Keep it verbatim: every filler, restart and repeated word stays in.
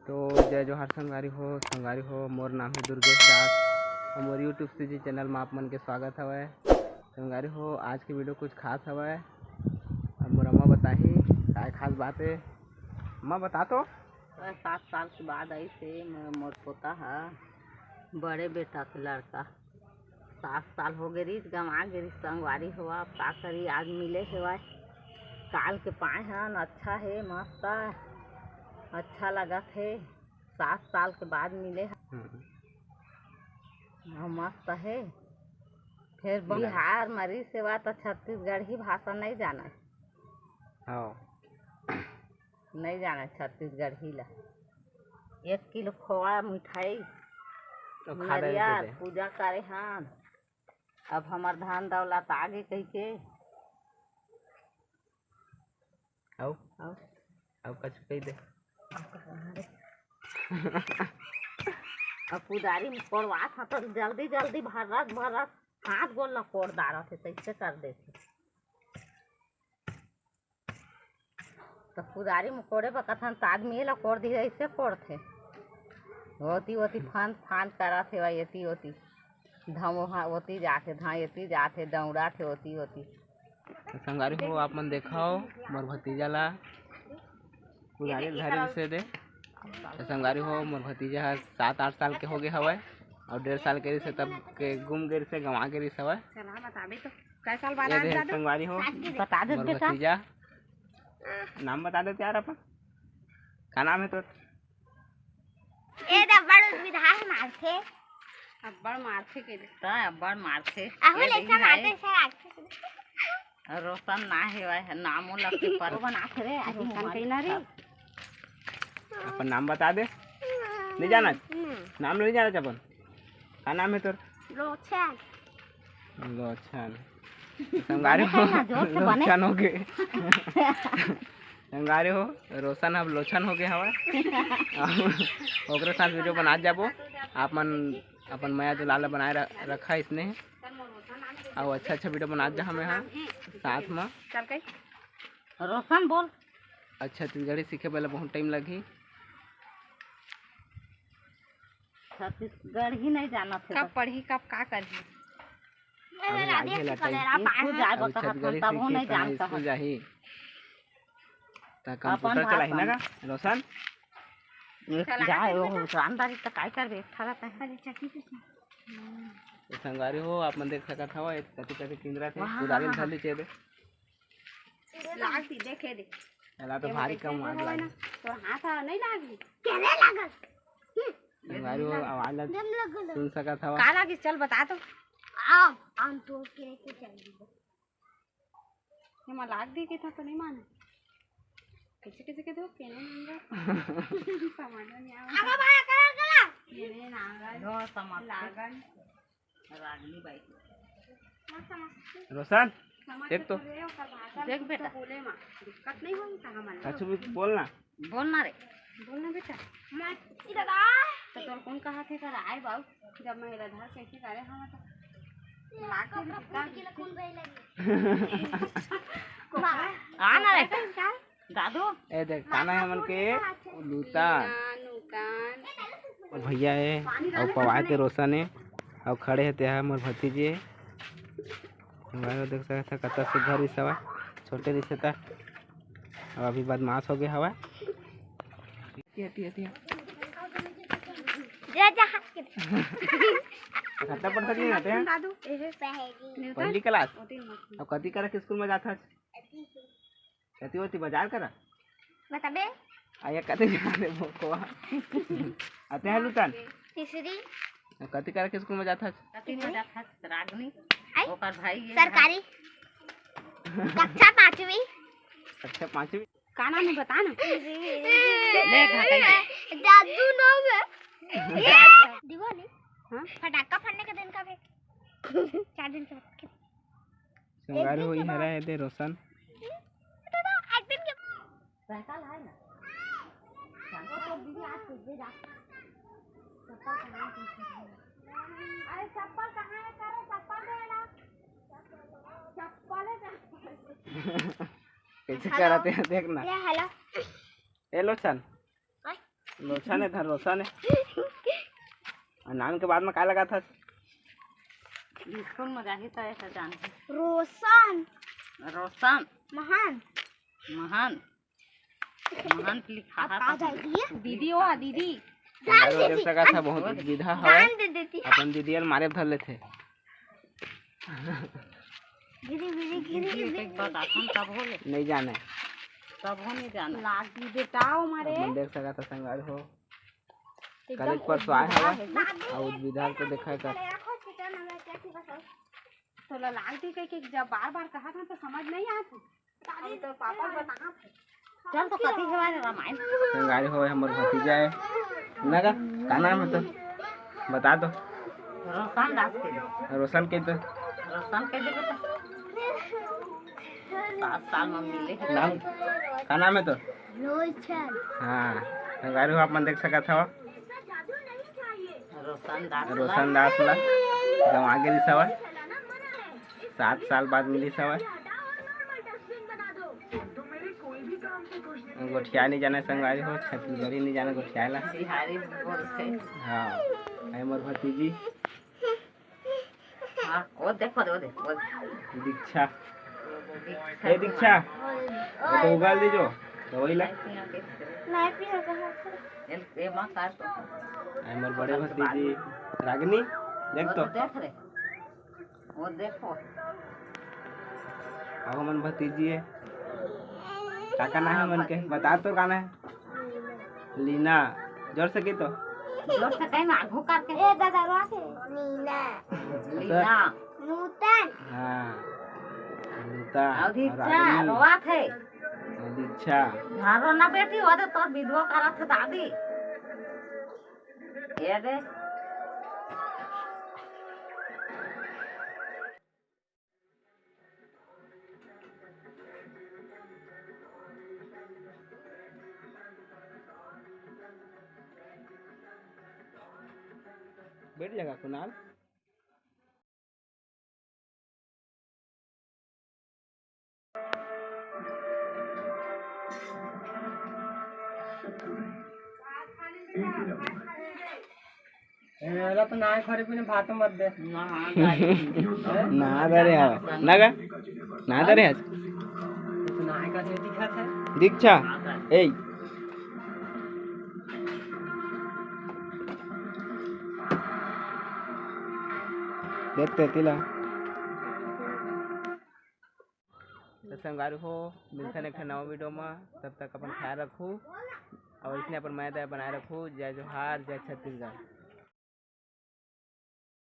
तो जय जोहार संगवारी हो, संगवारी हो, मोर नाम है दुर्गेश दास और मोर YouTube C G channel में आप मन के स्वागत हवय। संगवारी हो, आज के video कुछ खास हवय और मोर अम्मा बताही काय खास बात है। अम्मा बता तो। सात साल के बाद आइस हे मोर, मोर पोता ह, बड़े बेटा के लड़का। सात साल हो गे रिहिस, गंवा गे रिहिस संगवारी हो, अब का करी, आज मिले हेवय। काल के पाए हन, अच्छा हे, मस्त, अच्छा लगत हे। सात साल के बाद मिले हन। हम्म। हाँ, मस्त हे। फिर बिहार म रिहिस हेवय त छत्तीसगढ़ी भाषा नहीं जानय। हाँ। नहीं जानय छत्तीसगढ़ी ला। एक किलो खोआ मिठाई तो खा ले नरियर दे। पूजा करे हन। अब हमर धन दौलत आगे कहिके। आओ। आओ। आओ, कछु कही दे। अब पुजारी में कोड़वा था तो जल्दी जल्दी भरत भरत हाथ गोल ला कोड़ डारत हे, तैसे कर देथे। त पुजारी में कोड़े बर कथन त आदमी एला कोड़ दिही, अइसे कोड़थे। ओती ओती फान फान करत हे, एती ओती धमोहा ओती जाथे, धा एती जाथे, दौड़ाथे ओती ओती। संगवारी हो, आप मन देखव मोर भतीजा ला पुजारी धरे रिसे दे। त संगवारी हो, मोर भतीजा ह सात आठ साल के हो गे हवय और डेढ़ साल के रिसे तब के गुम गे रिसे, गंवा गे रिसे हवय। चला बताबे तो। कै साल बाद ये आन दे दादू? संगवारी हो, बता दे मोर बेटा। भतीजा। नाम बता देते यार अपन। का नाम है तोर? ए दे बड़ विधान मारथे। अब्बड़ मारथे के दे। त अब्बड़ मारथे। आहू ए ले दे, मारथे, है। से आथे। रोशन ना हे, वह नामो लगते पर वो बनाथे रे, आज रोशन मोबाइल कहीं ना रे। अपन नाम बता दे। नहीं जाना? नाम नहीं जाना अपन। का नाम है तोर? लोचन। लोचन। संगवारी हो, लोचन हो गे। संगवारी हो, रोशन अब लोचन हो गे हवय। ओकरे साथ video बनात जाबो। आप मन अपन मया दुलार ला बनाए रखा इसने। अउ अच्छा अच्छा video बनात जा हमें हा साथ में। रोशन बोल। अच्छा, छत्तीसगढ़ी सीखे बर ला बहुत time लगही। छत्तीसगढ़ी नहीं जानत हे कब तो। पढ़ही, कब का करही? अभी आगे ला time। स्कूल जाए अभी बर कहत हन, छत्तीसगढ़ी तब वो सीखही नहीं त जानत स्कूल हन। जाही। त अपन computer भाषा चलाही ना में। का, रोशन? एक चला जाए, के वो देखा। दुकानदारी त काय करबे, एक ठा रहता है। अरे, चक्की पे से। तो संगवारी हो, आप मन देख सकत हव, एक कति कति किंदरा थे, वाह। उधारी धर लीजिए दे। लाग दी, देखे दे। एला तो एमे भारी कैसे कम जो आग हवय लागी। ना, तोर हाथ ह नहीं लागी। केने लागल? हम्म। संगवारी हो, आवाज ला दम लगल। सुन सकत हव। का लागी? चल बता तो। आम, आम तोड़ के लेके चल दी। एमा लाग दी के था तो नहीं माने। कैसे, कैसे के दो? केने नांगल? समझ में नहीं आवा। अरे बा, करा, करा। केने नांगल? दो समझ। लागन। रागनी बाई। रोशन, देख तो। देख बेटा। बोले माँ, दिक्कत नहीं होई त हमन। अच्छा, भी बोल ना। बोल ना रे। बोल ना बेटा। मैं, ई दादा। तो तोर कौन कहा थे कर आए बाऊ? जब मैं इधर कैसे करे हम तो। लाके भी दिक्कत। आ ना रे। दादू। ए देख, काना है मन के लूता। लूता, लूता। मोर भैया हे, अउ पवा के रोशन हे, अउ खड़े हे ते हा मोर भतीजी हे। मोबाइल देख सकत हा, कतका सुग्घर रिस हवय, छोटे रिस हे त, अउ अभी बदमाश हो गे हवय। हटी, हटी, हटी। जा, जा, हट के। खट्टा पढ़ सकली ना ते? दादू, एहे। पहली। पहली class? ओती मत। अउ कति करा के स्कूल में जात हस? कति ओती बाजार करा? बताबे? आया कति जाने बोकोआ। आते हैं लुटन। तीसरी। कति करा के स्कूल में जात हस? कति में जात हस? रागनी। आई? ओकर भाई ये सरकारी। कक्षा पाँचवीं। कक्षा पाँचवीं। का नाम है बता ना। ले, घाटा ही दे। दादू नाम है। दिवाली। हाँ? फटाका फोड़ने के दिन का भी। चार दिन के बाद। संगवारी हो, इहरा हे दे रोशन। साइकिल है ना? चप्पल तो दीदी आज के दे जा। चप्पल कहाँ है? अरे चप्पल कहाँ है? करे चप्पल दे ना। चप्पल है कहाँ? कैसे कराते हैं देख ना। ये हेलो। ए लोचन। ओए। लोचन हे, धर रोशन हे। अउ नाम के बाद में का लगाथस? स्कूल में जाही त ऐसा जान। रोशन। रोशन। महान। महान। महान के लिखा अब है। आ जाएगी। दीदी हो, दीदी। संगवारी हो, देख सकत हव, बहुत विधा हवय। जान दे देती। अपन दीदी ल मारे धर लेथे। गिरी, गिरी, गिरी, गिरी। एक बात आखन तब हो ले। नहीं जाने। तब हो नहीं जाने। लागी बेटा, ओ मारे। अपन देख सकत हव, संगवारी हो। एकदम कलेज पर उद्विधा स्वाय हवय। है। अउ उद्विधा तो देखा कर। तोला लागती कह के जब बार-बार कहा था तो समझ नहीं आती। अभी तो पापा बता। चल तो कथी हेवय रे रामायण। संगवारी हो, हमर भतीजा हे। ना का? का नाम हे तो? बता तो। रोशन दास के। रोशन के तो। रोशन के दे बेटा। सात साल में मिले हे। नाम? का नाम हे तो? रोशन। हाँ, संगवारी हो, आप मन देख सकत हव। रोशन दास ला। रोशन दास ला गंवा गे रिहिस हवय। सात साल बाद मिलिस हवय। गोठिया नहीं जाने संगवारी हो, छत्तीसगढ़ी नहीं जाने गोठिया ला। बिहारी बोलथे। हाँ, हे मोर भतीजी। हाँ, वो देखो, वो देखो, वो देखो। दीक्षा। दीक्षा। ए दीक्षा, वो तो उगाल दीजो, दवाई ला। नहीं पियो कहाँ से? ए, ए माँ का तो। हे मोर बड़े भतीजी रागनी, देख वो तो। तो देख रे। वो देखो। अब हमन भतीजी हे। का का नाम हे मन के? बता तो का नाम हे? लीना। जोर से कही तो। जोर से कही ना, आगू करके। ए दादा, रो से। लीना। लीना। नूतन। हाँ। नूतन। अउ दीक्षा, अउ रागनी। रोवत हे। अउ दीक्षा। हाँ, रो ना बेटी, वो दे तोर विधवा करत हे दादी। ये दे। बैठ जाएगा कुणाल। ए, एला तो नाय खरी पीने भात मत दे। नहा दे रे हव। ना गा? नहा दे रे आज। तो नाय का से दिखत हे। दीक्षा। ए। देखते तिला। तो संगवारी हो, मिलथन एक ठन नवा video म, तब तक अपन ख्याल रखू, अउ अइसने अपन मया दया बनाए रखू। जय जोहार, जय छत्तीसगढ़।